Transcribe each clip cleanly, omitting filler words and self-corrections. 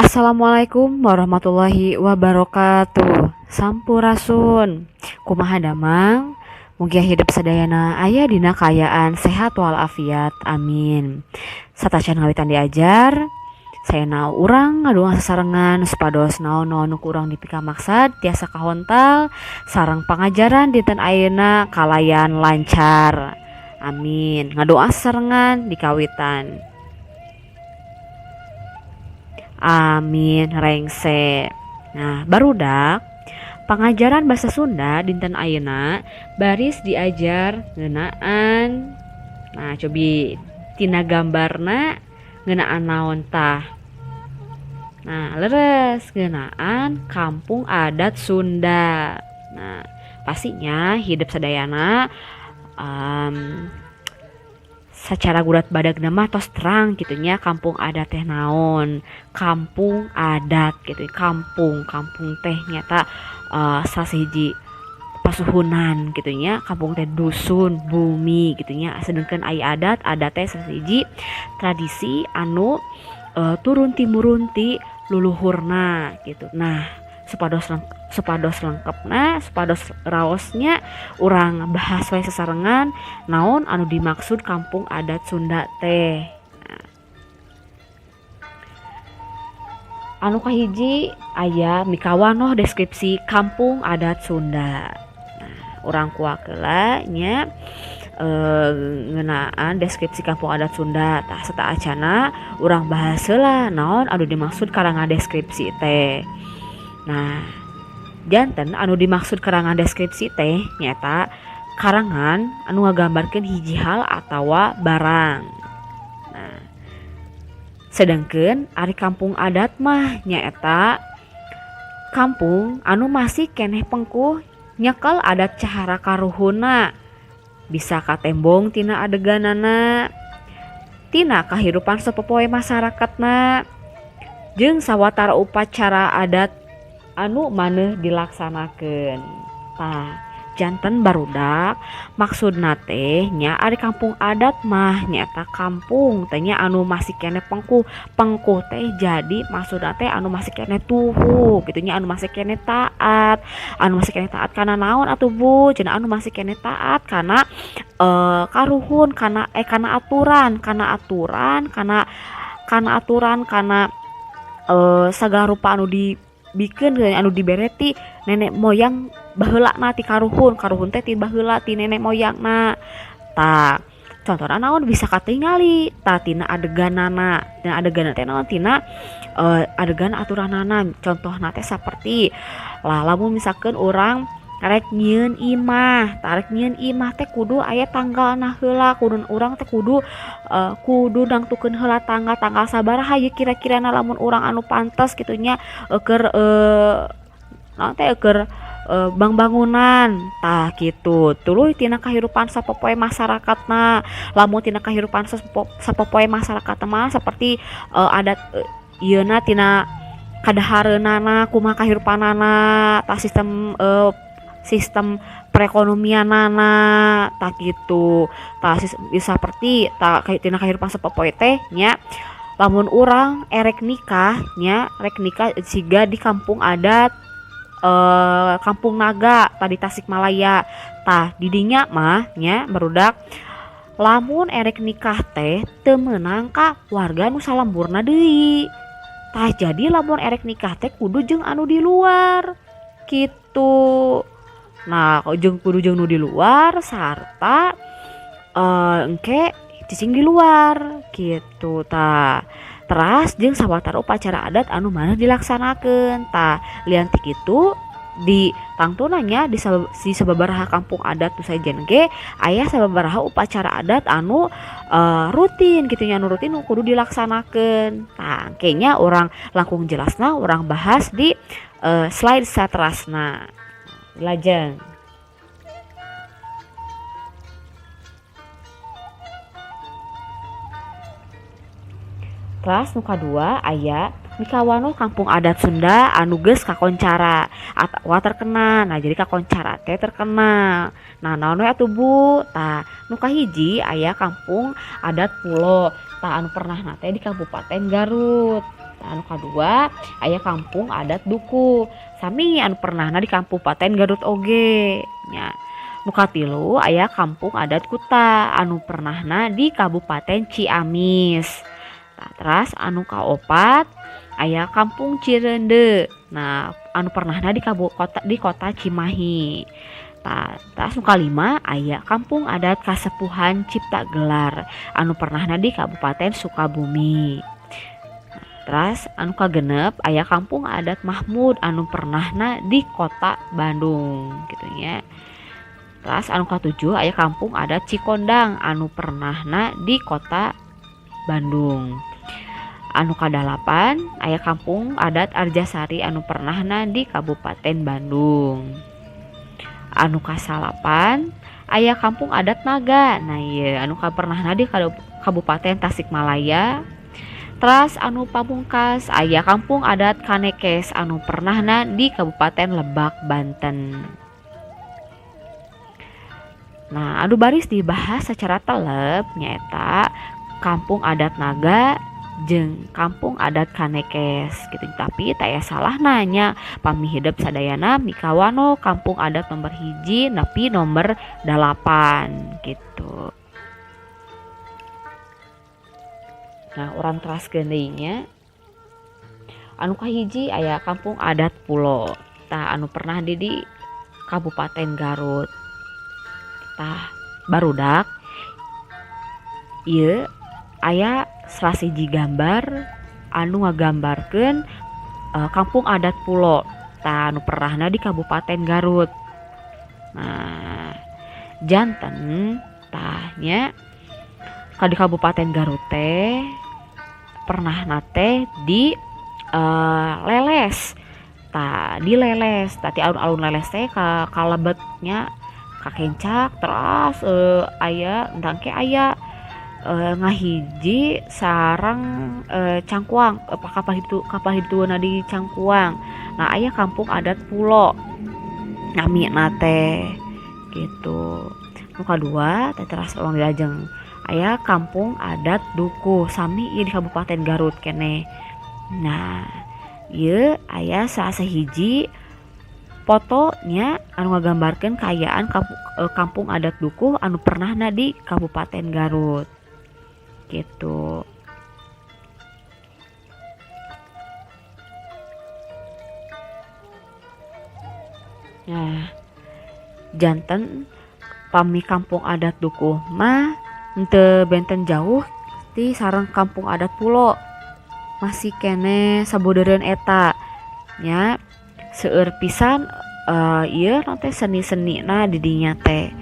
Assalamualaikum warahmatullahi wabarakatuh. Sampurasun. Kumaha damang? Mugia hidup sadayana aya dina kaayaan sehat walafiat. Amin. Satacan ngawitan diajar, sayana urang ngadoa sasarengan supados naon-naon nu ku urang dipikamaksad tiasa kahontal sareng pangajaran dinten ayeuna kalayan lancar. Amin. Ngadoa sasarengan dikawitan. Amin rengse. Nah, barudak pangajaran bahasa Sunda dinten ayeuna baris diajar ngeunaan. Nah, cobi tina gambarna ngeunaan naon tah? Nah, leres ngeunaan kampung adat Sunda. Nah, pastinya hidup sadayana secara gurat badagna mah tos terang gitu nya kampung adat teh naon, kampung adat gitu, kampung kampung teh nyata sasihiji pasuhunan gitu nya, kampung teh dusun bumi gitu nya, sedangkan aya adat adat teh sasihiji tradisi anu turun timurun ti luluhurna gitu. Nah, supados lengkapna, supados raosnya urang bahas we sasarengan naon anu dimaksud kampung adat Sunda teh. Nah, anu kahiji aya mikawanoh deskripsi kampung adat Sunda. Nah, urang kuak heula nya ngeunaan deskripsi kampung adat Sunda. Tah sata acana urang bahas heula naon anu dimaksud karangan deskripsi teh. Nah, janten anu dimaksud karangan deskripsi teh nyaeta karangan anu ngagambarkeun hiji hal atawa barang. Nah, sedangkeun ari kampung adat mah nyaeta kampung anu masih keneh pengkuh nyekel adat cahara karuhunna, bisa katembong tina adeganana, tina kahirupan sapopoe masyarakatna, jeung sawatara upacara adat anu maneh dilaksanakeun. Tah, janten barudak maksudna teh nya ari kampung adat mah nyaeta kampung teh nya anu masih keneh pengkuh. Pengkuh teh jadi maksudna teh anu masih keneh tuhu gitu nya, anu masih keneh taat, anu masih keneh taat kana naon atuh Bu? Cenah anu masih keneh taat kana karuhun, kana kana aturan, kana aturan, kana kana aturan, kana sagala rupa anu di bikeun anu dibereti nenek moyang baheulana ti karuhun, karuhun teh ti baheula ti nenek moyangna. Tah, contohna naon bisa katingali tah tina adeganana, tina adeganana teh naon tina adegan aturanana. Contohna teh saperti lah lamun misalkeun urang rek nyieun imah, rek nyieun imah teh kudu aya tanggalna heula, kudu urang teh kudu kudu nangtukeun heula tanggal tanggal sabaraha ieu kira-kirana lamun urang anu pantes kitu nya keur naon teh keur bang-bangunan tah kitu. Tuluy tina kahirupan sapopoe masyarakatna, lamun tina kahirupan sapopoe masyarakatna mah seperti adat ieuna tina kadahareunana, kumaha kahirupanana, tah sistem sistem perekonomianana tah kitu. Tah seperti tah tina kahirupan sapopoe teh nya lamun urang erek nikah nya, rek nikah siga di kampung adat Kampung Naga tadi Tasikmalaya. Tah didinya mah nya barudak lamun erek nikah teh teu meunang ka warga nu salemburna deui. Tah jadi lamun erek nikah teh kudu jeung anu di luar kitu. Nah, jeung kudu jeung nu di luar sarta engke cicing di luar gitu. Tah teras jeung sawatara upacara adat anu maneh dilaksanakeun. Tah lian ti kitu di tangtuna nya di sababaraha kampung adat nu sejen ge aya sababaraha upacara adat anu rutin kitu nya, anu rutin nu kudu dilaksanakeun. Tah engke nya urang langkung jelasna urang bahas di slide saterasna. Lajeng kelas nu kadua aya mikawanoh kampung adat Sunda anu geus kakoncara atawa terkenal. Nah, jadi kakoncara teh terkenal. Nah, naon we atuh Bu? Tah, nu kahiji aya kampung adat Pulo. Tah anu pernahna teh di Kabupaten Garut. Anu kadua aya kampung adat Dukuh sami anu pernahna di Kabupaten Garut oge nya. Nu katilu aya kampung adat Kuta anu pernahna di Kabupaten Ciamis. Tah, teras anu kaopat aya kampung Cireundeu. Nah, anu pernahna di kota di kota Cimahi. Tah, teras nu kalima aya kampung adat Kasepuhan Cipta Gelar anu pernahna di Kabupaten Sukabumi. Teras anu kagenep aya kampung adat Mahmud anu pernahna di kota Bandung gitu nya. Teras anu katujuh aya kampung adat Cikondang anu pernahna di kota Bandung. Anu kadalapan aya kampung adat Arjasari anu pernahna di Kabupaten Bandung. Anu kasalapan aya kampung adat Naga. Nah ieu anu pernahna di Kabupaten Tasikmalaya. Teras anu pamungkas aya kampung adat Kanekes anu pernahna di Kabupaten Lebak, Banten. Nah, anu baris dibahas secara telep nyaeta kampung adat Naga jeung kampung adat Kanekes gitu. Tapi taya salah nanya pami hidep sadayana mikawano kampung adat nomor 1 nepi nomor 8 gitu. Nah, urang teraskeun deui nya. Anu kahiji aya kampung adat Pulo. Tah anu pernah di Kabupaten Garut. Tah barudak ieu aya salah siji gambar anu ngagambarkeun kampung adat Pulo. Tah anu pernahna di Kabupaten Garut. Nah, janten tah nya di Kabupaten Garut teh pernah teh di Leles. Tah di Leles, tadi alun-alun Leles teh ka kalebetnya ka Kencak terus aya endang ke aya ngahiji sarang Cangkuang, kapal hituna di Cangkuang. Nah, aya kampung adat Pulo namina teh gitu. Nu kadua teh teras urang dilajeng aya kampung adat Dukuh sami ieu di Kabupaten Garut keneh. Nah, ieu aya salah sahiji fotonya anu ngagambarkeun kaayaan kampung adat Dukuh anu pernahna di Kabupaten Garut gitu. Nah, janten pami kampung adat Dukuh mah henteu benten jauh ti sareng kampung adat Pulo. Masih keneh sabodeureun eta nya seueur pisan ieu teh seni-senina di dinya teh.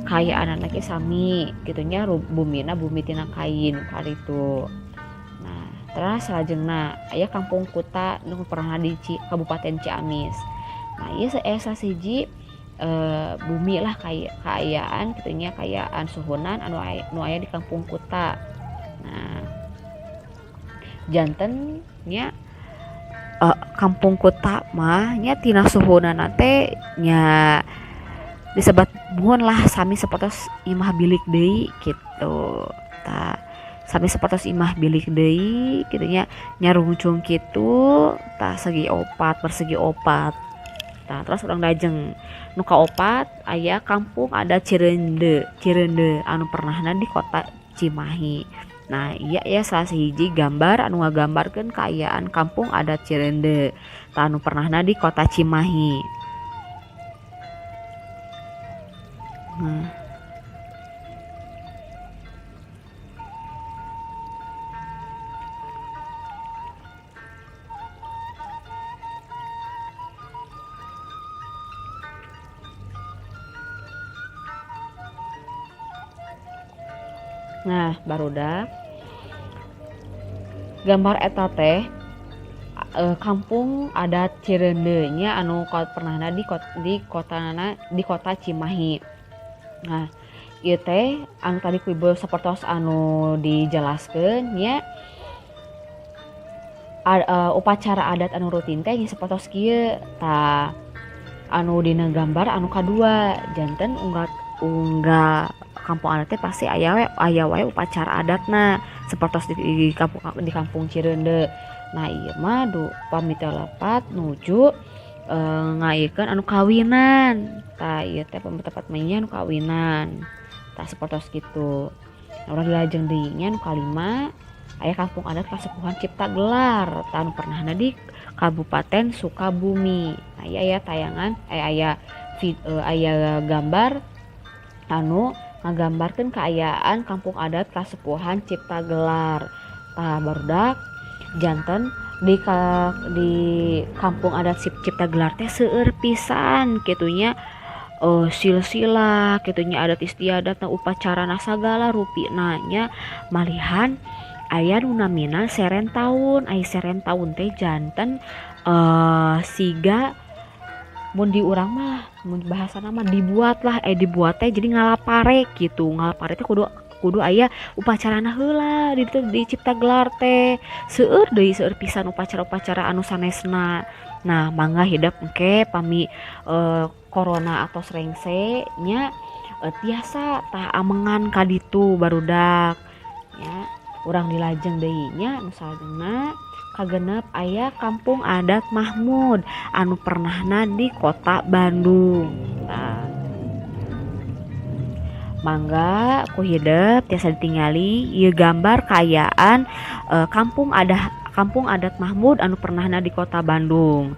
Kayaanana ge sami kitu nya, bumina bumi tina kain karitu. Nah, teras salajengna aya kampung Kuta nu pernah di Kabupaten Ciamis. Nah, ieu salah sahiji bumi lah kaayaan kitu nya, kaayaan suhunan anu aya di kampung Kuta. Nah, janten nya kampung Kuta mah nya tina suhunana teh nya disebat muhun lah sami sapertos imah bilik deui gitu. Tah sami sapertos imah bilik deui kitu nya, nyarungcung kitu tah segi opat persegi opat. Tah terus urang lajeng nu kaopat aya kampung adat Cireundeu, Cireundeu anu pernahna di kota Cimahi. Nah, ieu aya salah sahiji gambar anu ngagambarkeun kaayaan kampung adat Cireundeu tah anu pernahna di kota Cimahi. Nah, barudak gambar eta teh kampung adat Cireundeu nya anu pernahna di kota Cimahi. Nah, ieu teh anu tadi ku ibu sapertos anu dijelaskeun nya, upacara adat anu rutin teh nya sapertos kieu. Tah anu dina gambar anu kadua janten unggal kampung adat teh pasti aya wae upacara adatna. Sapertos di kampung Cireundeu. Nah, ieu mah du pami teu lepat nuju ngayakeun anu kawinan. Tah, ieu teh pami tepat mah nya anu kawinan. Tah, sapertos kitu. Urang dilajeng deui nya, nu kalima aya Kampung Adat Kasepuhan Cipta Gelar, tah, anu pernahna di Kabupaten Sukabumi. Nah, ieu aya tayangan, aya aya gambar anu ngagambarkeun kaayaan Kampung Adat Kasepuhan Cipta Gelar. Tah, barudak, janten di Kampung Adat Cipta Gelar teh seueur pisan kitu nya, silsilah kitu nya, adat istiadatna, upacarana, sagala rupina nya. Malihan aya nu namina seren taun. Ai seren taun teh janten siga mun di urang mah, mun bahasana mah dibuat lah, dibuat teh jadi ngalapare gitu. Ngalapare teh kudu kudu aya upacarana heula di ditu, di Cipta Gelar teh. Seueur deui, seueur pisan upacara-upacara anu sanesna. Nah, mangga hidep engke pami corona atos rengse nya, tiasa tah amengan ka ditu, barudak nya. Urang dilajeng deui nya, nu salajengna kagenep aya Kampung Adat Mahmud anu pernahna di Kota Bandung. Tah, mangga ku hidep tiasa ditingali ieu gambar kaayaan Kampung Adat Mahmud anu pernahna di Kota Bandung.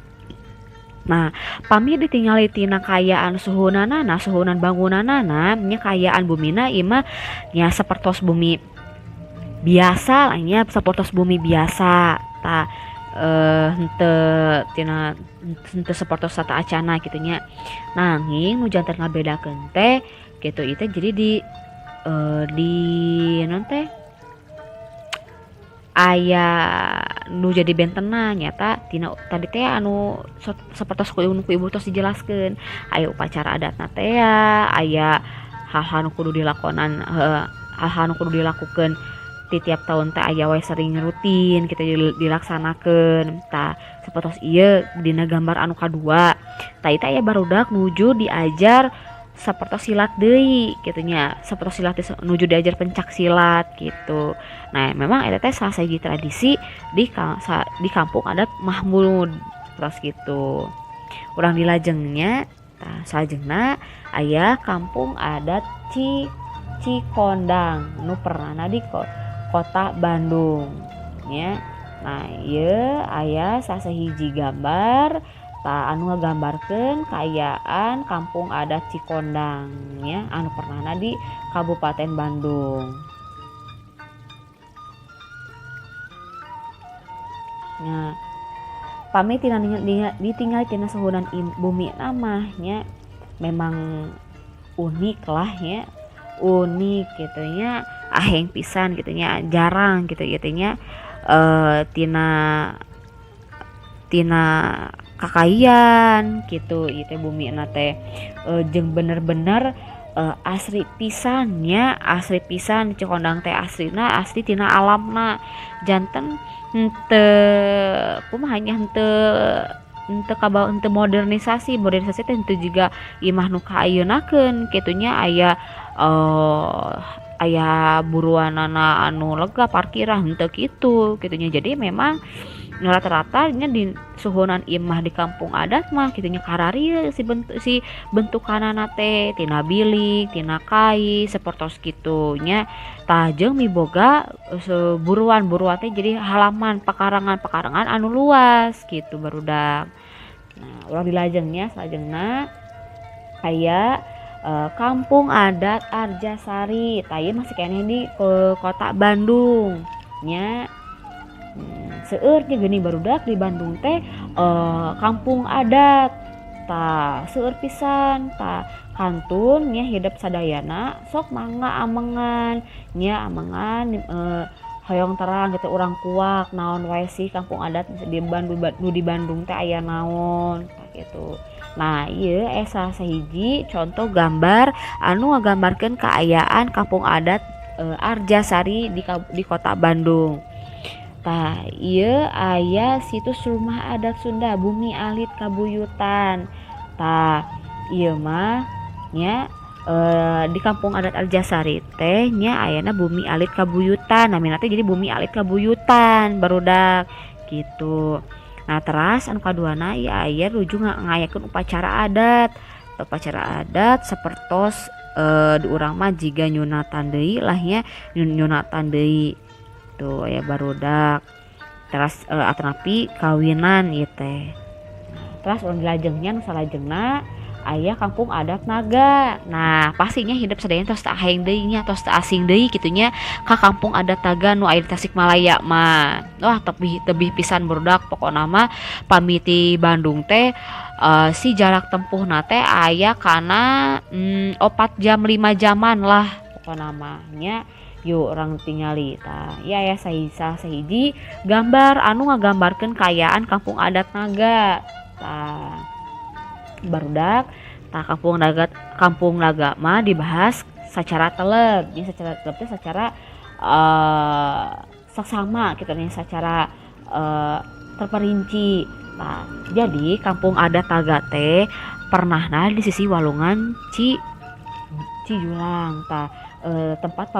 Nah, pami ditingali tina kaayaan suhunanana, suhunan bangunanana nya, kaayaan bumina ieu mah nya sapertos bumi biasa lah nya, sapertos bumi biasa. Tah, henteu tina henteu sapertos sataacana kitu nya. Nanging nu janten ngabedakeun teh kitu, ieu teh jadi di naon teh, aya nu jadi bentenna nyaeta tina tadi teh anu sapertos ku ibu tos dijelaskeun, aya upacara adatna tea, aya hal-hal nu kudu dilakonan, hal-hal nu kudu dilakukeun ti tiap tahun teh aya wae, sering rutin kitu dilaksanakeun. Tah, sapertos ieu dina gambar anu kadua, tah, ieu teh aya barudak nuju diajar sapertos silat deui kitu nya, sapertos silat nuju diajar pencak silat gitu. Nah, memang eta teh salah sahiji tradisi di Kampung Adat Mahmud tos gitu. Urang dilajengnya. Tah, salajengna aya Kampung Adat Cikondang nu pernahna di Kota Bandung nya. Nah, ieu aya salah sahiji gambar, tah, anu ngagambarkeun kaayaan Kampung Adat Cikondang nya, anu pernahna di Kabupaten Bandung. Nah, pami tina ditingali tina suhunan bumina mah nya memang unik lah nya, unik gitu nya, aheng pisan gitu nya, jarang gitu ieu nya, tina tina kakaian gitu ieu teh bumina teh, jeung bener-bener asri pisan nya, asri pisan Cikondang teh, aslina asli tina alamna. Janten henteu, kumaha nya, henteu henteu kabawa, henteu modernisasi. Modernisasi teh henteu jiga imah nu kaayeunakeun kitu nya, aya aya buruanana anu lega, parkiran, henteu kitu kitu nya. Jadi memang rata-rata nya di suhunan imah di kampung adat mah kitu nya, kararieu si bentukanana teh tina bilik, tina kai, sapertos kitu nya. Tah, jeung miboga buruan. Buruan teh jadi halaman, pekarangan, pekarangan anu luas gitu, barudak. Nah, urang dilajengnya, salajengna aya Kampung Adat Arjasari. Tah, ieu masih keneh di Kota Bandung nya. Seueur nya geuning, barudak, di Bandung teh kampung adat. Tah, seueur pisan. Tah, kantun nya hidep sadayana sok mangga amengan nya, amengan hoyong terang gitu, urang kuak naon wae sih kampung adat di Bandung, nu di Bandung teh aya naon gitu. Nah, ieu salah sahiji contoh gambar anu ngagambarkeun kaayaan Kampung Adat Arjasari di Kota Bandung. Tah, ieu aya situs Rumah Adat Sunda Bumi Alit Kabuyutan. Tah, ieu mah nya. Di kampung adat Arjasari teh nya ayana bumi alit kabuyutan namina teh, jadi bumi alit kabuyutan, barudak, gitu. Nah, teras anu kaduana ieu aya nuju ngayakeun upacara adat, upacara adat sapertos di urang mah jiga nyunatan deui lah nya, nyunatan deui tuh aya, barudak. Teras atanapi kawinan ieu teh. Teras anu dilajengnya, nu salajengna aya kampung adat Naga. Nah, pastinya hidep sadayana tos teu aheng deui nya, tos teu asing deui kitu nya ka kampung adat Naga nu aya di Tasikmalaya mah. Wah, tebih tebih pisan, barudak. Pokona mah pami ti Bandung teh si jarak tempuhna teh aya kana 4 jam 5 jaman lah pokona mah nya. Yuk, urang tingali tah, ieu aya salah sahiji gambar anu ngagambarkeun kaayaan kampung adat Naga. Tah, barudak, tah kampung Naga mah dibahas secara telep nya, secara telep teh secara saksama kitu nya, secara terperinci. Nah, jadi kampung adat Naga teh pernahna di sisi walungan Cijulang. Tah, tempat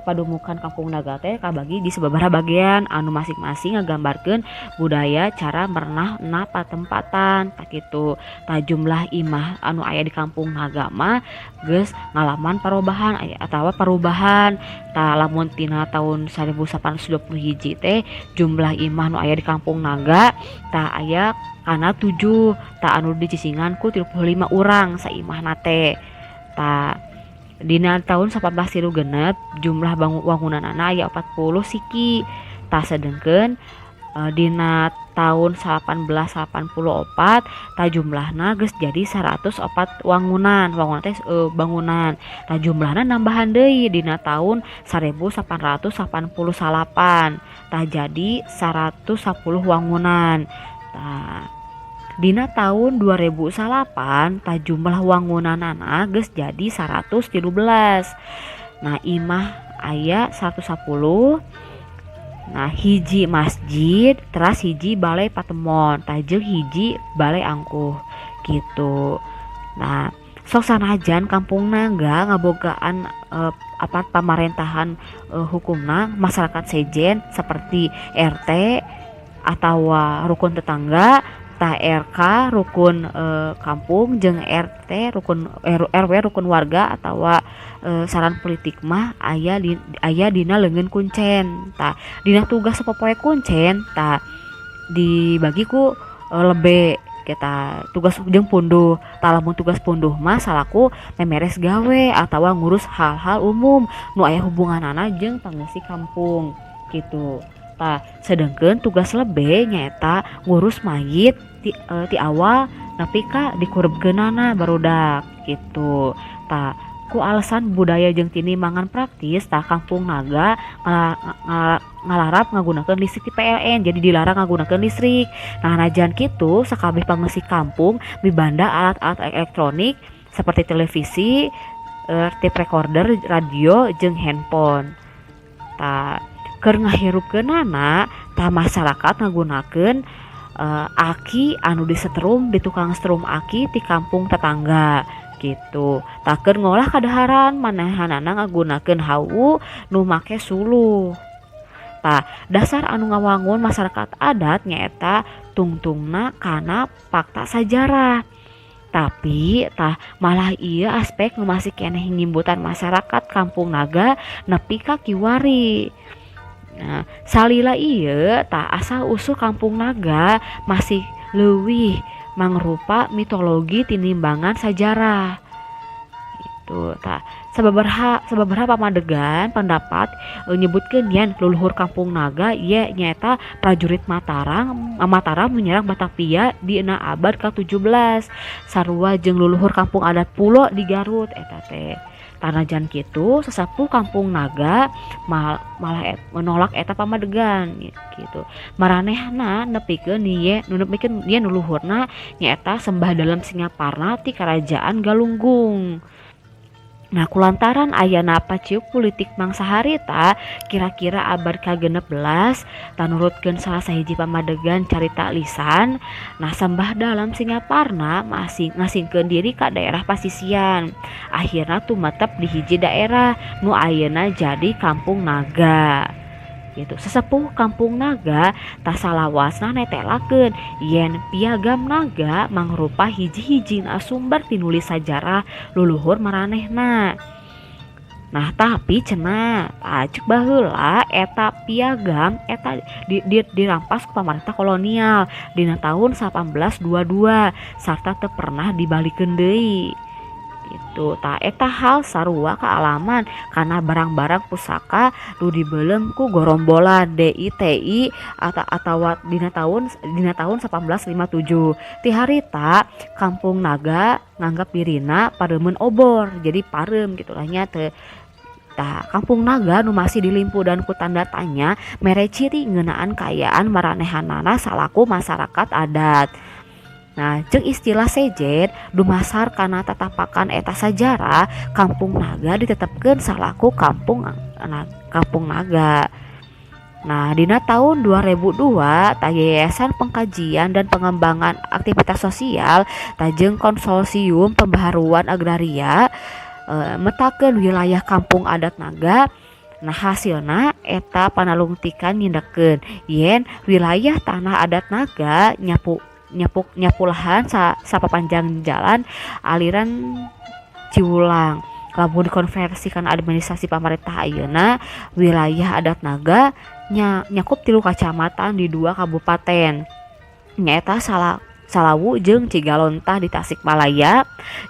padumukan kampung Naga teh kabagi di sababaraha bagian anu masing-masing ngagambarkeun budaya cara merenahna patempatan, tah kitu. Tah, jumlah imah anu aya di kampung Naga mah geus ngalaman parobahan atawa parubahan. Tah, lamun tina tahun 1821 teh jumlah imah nu aya di kampung Naga tah aya kana 7, tah anu dicicingan ku 35 urang saimahna teh. Tah, dina tahun 1836 jumlah wangunanana aya 40 siki. Tah, sedengkeun dina tahun 1884 tah jumlahna geus jadi 104 wangunan, wangunan teh bangunan. Tah, jumlahna nambahan deui dina tahun 1889, tah jadi 110 wangunan. Tah, dina tahun 2009 tah jumlah wangunanana geus jadi 113. Nah, imah aya 110. Nah, hiji masjid, teras hiji balai patemon, tah jeung hiji balai angkuh gitu. Nah, sok sanajan kampung Naga ngabogaan apa pamarentahan hukumna masyarakat sejen seperti RT atau rukun tetangga, tah RK rukun kampung jeung RT rukun RW rukun warga atau saran politik mah aya dina leungeun kuncen. Tah, dina tugas sapopoe kuncen tah dibagi ku lebe kita tugas jeung punduh. Tah, lamun tugas punduh mah salaku memeres gawe atawa ngurus hal-hal umum nu aya hubunganana jeung pangeusi kampung gitu. Tah, sedengkeun tugas lebe nyaeta ngurus mayit ti awal nepi ka dikurebkeunana, barudak, gitu. Tah, ku alasan budaya jeung tinimbangan praktis, tah kampung Naga ngalarap ngagunakeun listrik ti PLN, jadi dilarang ngagunakeun listrik. Nah, najan kitu sakabeh pangeusi kampung mibanda alat-alat elektronik seperti televisi, tape recorder, radio jeung handphone. Tah, keur ngahirupkeunana tah masyarakat ngagunakeun aki anu disetrum di tukang setrum aki ti kampung tetangga gitu. Tah, keur ngolah kadaharan manehanana ngagunakeun hawu nu make suluh. Tah, dasar anu ngawangun masyarakat adat nyaeta tungtungna kana fakta sajarah. Tapi tah malah ieu aspek nu masih keneh ngimbutan masyarakat kampung Naga nepi ka kiwari. Nah, salila ieu tah asal usul kampung Naga masih leuwih mangrupa mitologi tinimbangan sajarah. Gitu tah, sababaraha sababaraha pamadegan pendapat nyebutkeun yen leluhur kampung Naga ye nyaeta prajurit Mataram Mataram menyerang Batavia dina abad ka-17, sarua jeung leluhur kampung adat Pulo di Garut eta teh. Tanajan kitu sesepuh kampung Naga malah menolak eta pamadegan gitu. Maranehna nepikeun ye nu nepikeun yen leluhurna nyaeta Sembah Dalem Singaparna ti Kerajaan Galunggung. Nah kulantaran ayana paciuk pulitik mangsa harita kira-kira abad ka-16 tanurutkeun salah sahiji pamadegan carita lisan, nah sembah dalam Singaparna masing ngasingkeun diri ka daerah pasisian. Akhirna tumetep di hiji daerah nu ayeuna jadi Kampung Naga. Gitu. Sesepuh Kampung Naga tah salawasna netelakeun yen Piagam Naga mangrupa hiji-hijina sumber tinulis sajarah luluhur maranehna. Nah tapi cenah ceuk baheula eta piagam eta dirampas ku pamarentah kolonial dina tahun 1822 sarta teu pernah dibalikeun deui. Gitu. Tah eta hal sarua kaalaman kana barang-barang pusaka nu dibeuleum ku gorombolan DITI atawa dina tahun 1857. Ti harita Kampung Naga nganggap dirina pareumeun obor, jadi pareum gitu lah nya teu. Tah Kampung Naga nu masih dilimpudan ku tanda tanya mere ciri ngeunaan kaayaan maranehanana salaku masyarakat adat. Nah, jeung istilah sejen dumasar kana tatapakan eta sajarah Kampung Naga ditetepkeun salaku Kampung Naga. Nah, dina tahun 2002 tah Yayasan Pengkajian dan Pengembangan Aktivitas Sosial tajeng Konsorsium Pembaharuan Agraria metakeun wilayah Kampung Adat Naga. Nah hasilna eta panalungtikan nyindekkeun yen wilayah tanah adat Naga nyapu lahan sapapanjang jalan aliran Ciwulang. Lamun dikonversikan administrasi pamarentah ayeuna wilayah adat Naga nyakup 3 kacamatan di 2 kabupaten, nyaeta Salawu jeung Cigalontah di Tasikmalaya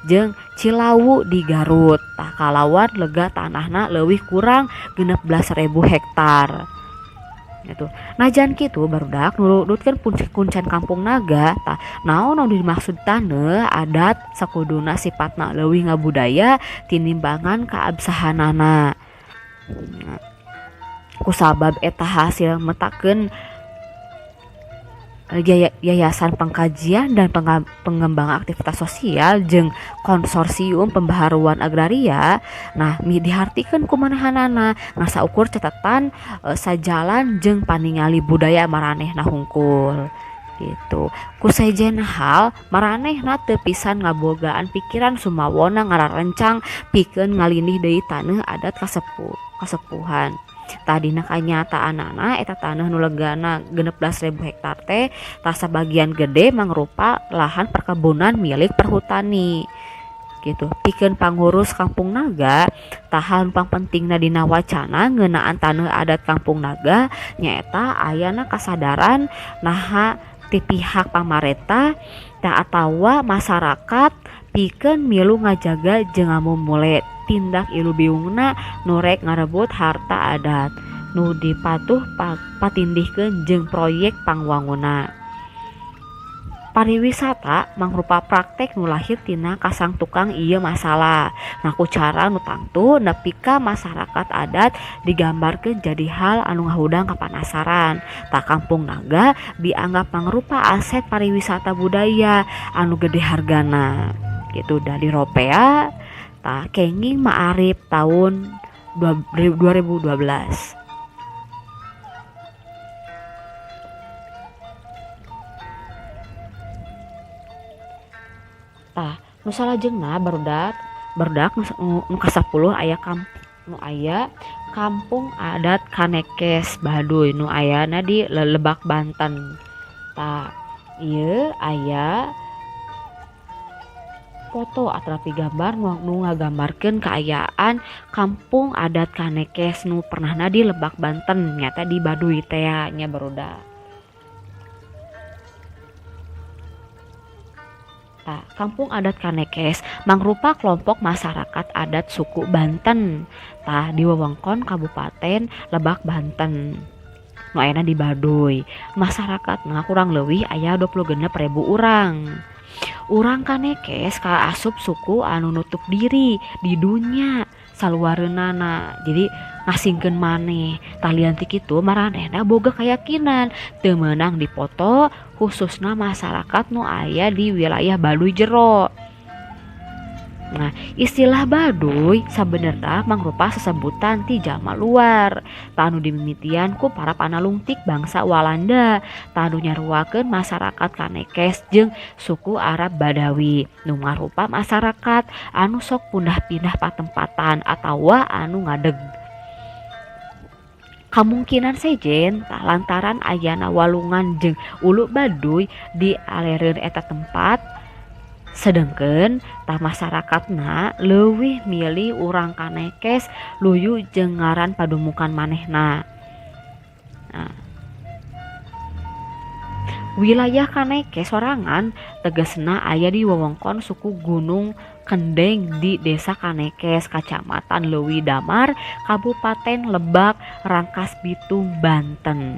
jeung Cilawu di Garut. Tah kalawan lega tanahna leuwih kurang 16.000 hektar. Gitu. Najan kitu barudak nurutkeun kuncen Kampung Naga tah naon nu dimaksud taneuh adat sakuduna sifatna leuwih ngabudaya tinimbangan kaabsahanana. Kusabab eta hasil metakeun Yayasan Pengkajian dan Pengembangan Aktivitas Sosial jeung Konsorsium Pembaharuan Agraria. Nah, dihartikeun ku manahanana ngasaukur catatan sajalan jeung paningali budaya maranehna hungkul gitu. Ku sejen hal maranehna teu pisan ngabogaan pikiran sumawona ngararencang pikeun ngalindih deui taneuh adat kasepuhan. Tadina kanyataanana eta taneuh nu legana 16.000 hektar teh tah sabagian gede mangrupa lahan perkebunan milik perhutani gitu. Pikeun pangurus Kampung Naga tah hal nu pangpentingna dina wacana ngeunaan taneuh adat Kampung Naga nyaeta ayana kasadaran naha ti pihak pamarentah tah atawa masyarakat pikeun milu ngajaga jeung ngamumule tindak ilu biungna nu rek ngarebut harta adat nu dipatuh patindihkeun jeung proyek pangwanguna. Pariwisata mangrupa praktek nu lahir tina kasang tukang ieu masalah. Nah ku cara nu tangtu nepi ka masyarakat adat digambarkeun jadi hal anu ngahudang kapanasaran. Tah Kampung Naga dianggap mangrupa aset pariwisata budaya anu gede hargana. Gitu dari Ropea tah kenging Ma'arif tahun 2012. Tah nu salajengna barudak nu ka-10 aya nu aya Kampung Adat Kanekes Baduy nu ayana di Lebak Banten. Tah ieu aya foto atau gambar nu ngagambarkeun kaayaan Kampung Adat Kanekes nu pernahna di Lebak Banten nyata di Baduy teh nya barudak. Tah, Kampung Adat Kanekes mangrupa kelompok masyarakat adat suku Banten. Tah di wewengkon Kabupaten Lebak Banten. Nu ayana di Baduy. Masyarakatna kurang leuwih aya 26.000 urang. Urang Kanekes kaasup suku anu nutup diri di dunya saluareunana. Jadi ngasingkeun maneh. Tah lian ti kitu maranehna boga kayakinan teu meunang dipoto khususna masyarakat nu aya di wilayah Baduy Jero. Nah, istilah Baduy sabenerna mangrupa sesebutan ti jalma luar tah anu dimimitian ku para panalungtik bangsa Walanda tah anu nyaruakeun masyarakat Kanekes jeung suku Arab Badawi nu marupa masyarakat anu sok pundah-pindah patempatan atawa anu ngadeg. Kamungkinan sejen tah lantaran ayana walungan jeung Ulu Baduy di alereun eta tempat. Sedengkeun tah masyarakatna leuwih milih urang Kanekes luyu jeung ngaran padumukan manehna. Nah, wilayah Kanekes sorangan tegesna aya di wewengkon suku Gunung Kendeng di Desa Kanekes, Kacamatan Leuwi Damar, Kabupaten Lebak, Rangkas Bitung, Banten.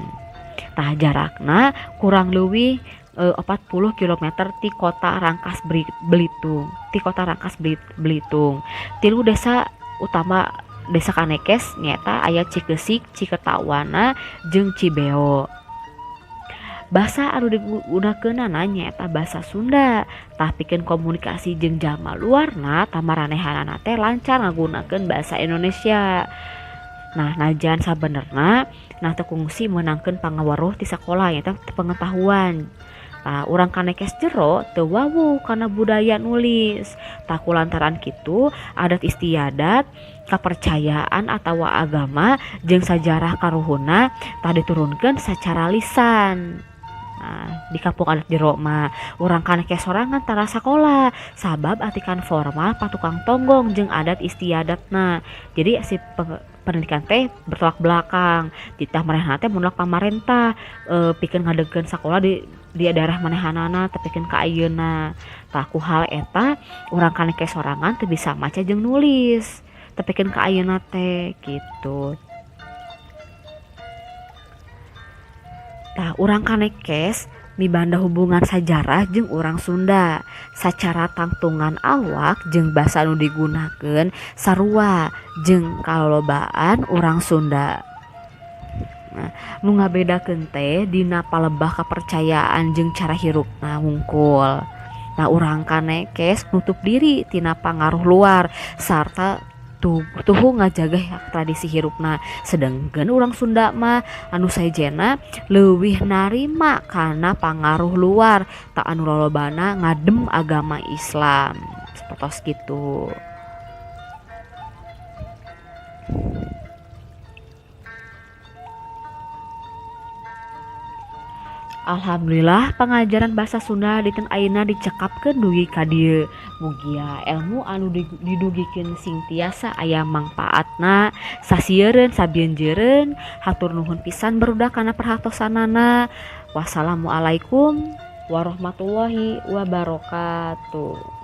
Tah jarakna kurang leuwih 40 km ti kota Rangkas Belitung, ti kota Rangkas Belitung. Tilu desa utama Desa Kanekes nyaeta aya Cikeusik, Ciketawana, jeung Cibeo. Basa anu digunakeunana nyaeta basa Sunda. Tah pikeun komunikasi jeung jalma luarna tah maranehanana teh lancar ngagunakeun basa Indonesia. Nah, najan sabenerna nah teu kungsi meunangkeun pangaweruh ti sakola nyaeta pengetahuan. Tah urang Kanekes jero teu wawuh kana budaya nulis. Tah kulantaran kitu adat istiadat, kapercayaan atawa agama jeung sajarah karuhunna tah diturunkeun sacara lisan. Nah, di kampung adat jero mah urang Kanekes sorangan tara sakola sabab atikan formal patukang tonggong jeung adat istiadatna. Jadi si pendidikan teh bertolak belakang. Titah manehna teh menolak pamarentah pikeun ngadegkeun sakola di daerah manehanana tepikeun ka ayeuna. Tah ku hal eta urang Kanekes sorangan teu bisa maca jeung nulis tepikeun ka ayeuna teh gitu. Tah urang Kanekes mibanda hubungan sajarah jeung urang Sunda. Sacara tangtungan awak jeung basa nu digunakeun sarua jeung kalolobaan urang Sunda. Nah, nu ngabedakeun teh dina palebah kapercayaan jeung cara hirupna wungkul. Nah, urang Kanekes nutup diri tina pangaruh luar sarta tuhu ngajaga tradisi hirupna. Sedengkeun urang Sunda mah anu sejenna leuwih narima kana pangaruh luar tak anu lolobana ngadem agama Islam. Sapertos kitu. Alhamdulillah pangajaran bahasa Sunda dinten ayeuna dicekapkeun dugi ka dieu. Mugia elmu anu didugikeun sing tiasa aya mangpaatna, sasieureun sabieunjeureun. Hatur nuhun pisan barudak kana perhatosanana. Wassalamualaikum warahmatullahi wabarakatuh.